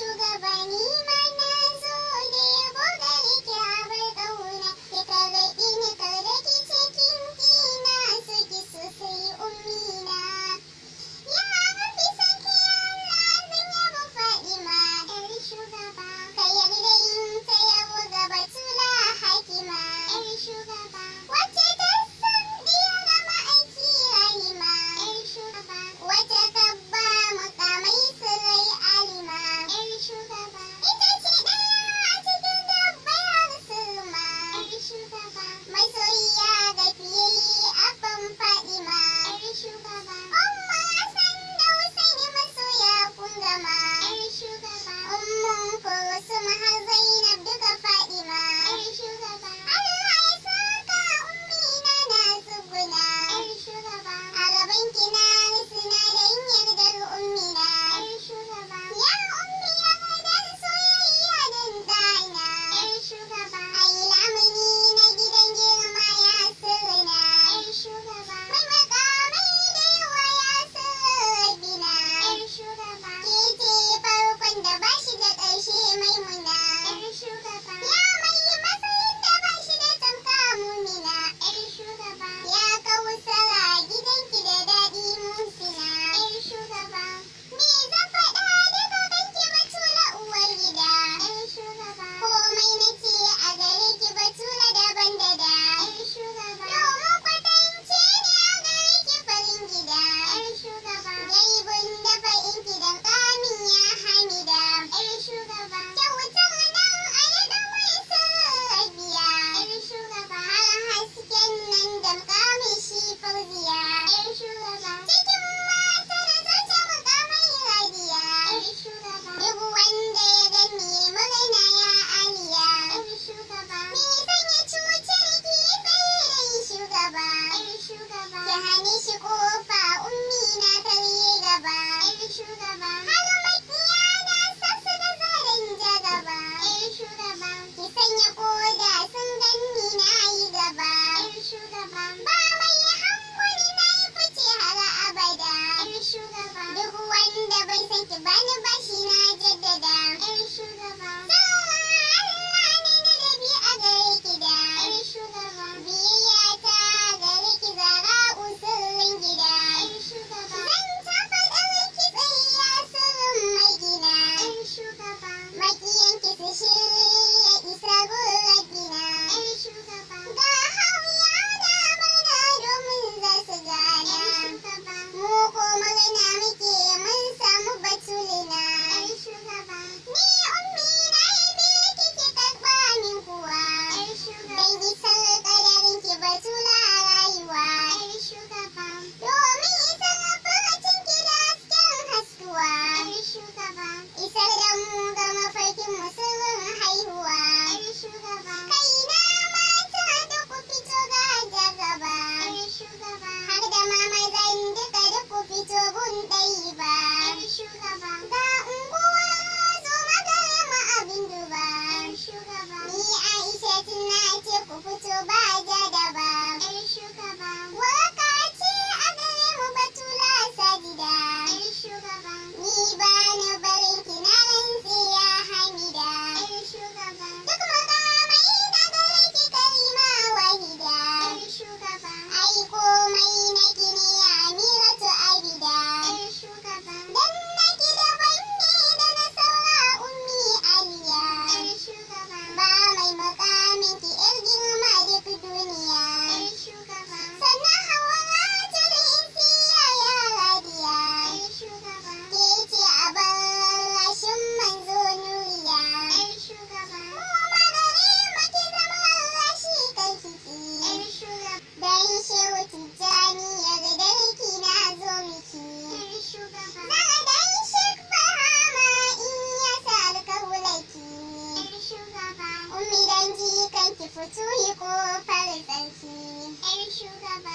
Shugaba ni ma na zo da yabo gare ki abar ƙauna, ki karɓi ni kar da ki ce kin ƙi na so ki sosai ummina. Ya Rabbi sarki Allah zan yabo Fadima 'yar shugaba, ka yarda in ta yabo ga Batula Hakima 'yar shugaba, wacce ta san diya ga ma'aiki Rahima 'yar shugaba, wacce ka ba mukamai sirrai alima 'yar shugaba, ita ce ɗaya a cikin dabbai har sirma 'yar shugaba, masoyiya ga fiyayye abban Fadima 'yar shugaba, Umma Hassan da Husaini masoya kun gama 'yar shugaba, Ummun Kulsum har Zainab duka Fadima 'yar shugaba, Allah ya saka ummina na tsuguna 'yar shugaba, a gaban ki na risina dan yardar ummina 'yar shugaba, ya ummi yardar soyayya dan ɗana 'yar shugaba, ai lamuni na gidan girma ya sirrina 'yar shugaba, mai makamai da yawa ya sirrabina 'yar shugaba, ke ce farkon da bashi da ƙarshe maimuna 'yar shugaba, ya mai matsayin da bashi da tamka mumina 'yar shugaba, ya kausara gidanki da daɗi musina 'yar shugaba, me zan faɗa daga kanki Batula uwar gida 'yar shugaba, komai nace a gare ki Batula daban da da 'yar shugaba, domin kwatance ne a gare ki farin gida 'yar shugaba, gaibun dafa inki dan kamin ya hamida 'yar shugaba, kyautar nan a daɗa mai sirrabiya 'yar shugaba, har hasken nan damƙamin shi fauziya 'yar shugaba, cikin mata da zarce mukamai radiya 'yar shugaba, duk wanda ya gani murna ya aliya 'yar shugaba, me zan yi cutar ki tseren shugaba 'yar shugaba, ki hane shi kofa ummi na karye gaba 'yar shugaba, har makiya na sassa da zaren ja gaba 'yar shugaba, ki sanya koda sun ganni na yi gaba 'yar shugaba, ba mai hankali na yi fice har abada 'yar shugaba, duk wanda bai san ki bani bashi na jaddada 'yar shugaba, Allah ne na dabi a gare ki da 'yar shugaba, biyayya ta gare ki zara sirrin gida 'yar shugaba, zan ta faɗar ki tsayya sirrin mai gina 'yar shugaba, makiyanki su shirya isa gurbina 'yar shugaba, ga hawiya na murna domin za su gana 'yar shugaba, mu ko murna muke mun samu Batulina 'yar shugaba, ni ummi na yabe ki ki karɓa min kuwa 'yar shugaba, dan isar ƙadarin ki Batula a rayuwa 'yar shugaba, domin isar furucin ki da hasken haskuwa 'yar shugaba, isar da mu ga mafarkin mu sirrin haihuwa 'yar shugaba, kaina mata da ku fito ga jagaba 'yar shugaba, har da mama zan duka duk ku fito gun ɗayi ba 'yar shugaba, ga unguwa zo magare mu abin duba 'yar shugaba, ni Aisha na ce ku fito ba ja da ba 'yar shugaba, waka ce a gare mu Batula Sajida 'yar shugaba, ni ba na barin ki na rantse ya Hamida 'yar shugaba, duk makamai na gare ki Karima Wahida 'yar shugaba, ai komai na ki ne Amiratu Abida 'yar shugaba, dan naki daban ne da na saura ummi Aliya 'yar shugaba, ba mai mukamin ki 'yar girma duk duniya 'yar shugaba, sannan hawa da insiya ya radiya 'yar shugaba, ke ce a rashin manzo nuriya 'yar shugaba, mu ma gare mu ki zama rashi kan kiki 'yar shugaba, dan Shehu Tijjani yardar ki na zo miki 'yar shugaba, na dan Sheikh Barhama in ya sa alkawulaki 'yar shugaba, ummi dan jikan ki fito yi kofar tsarki 'yar shugaba.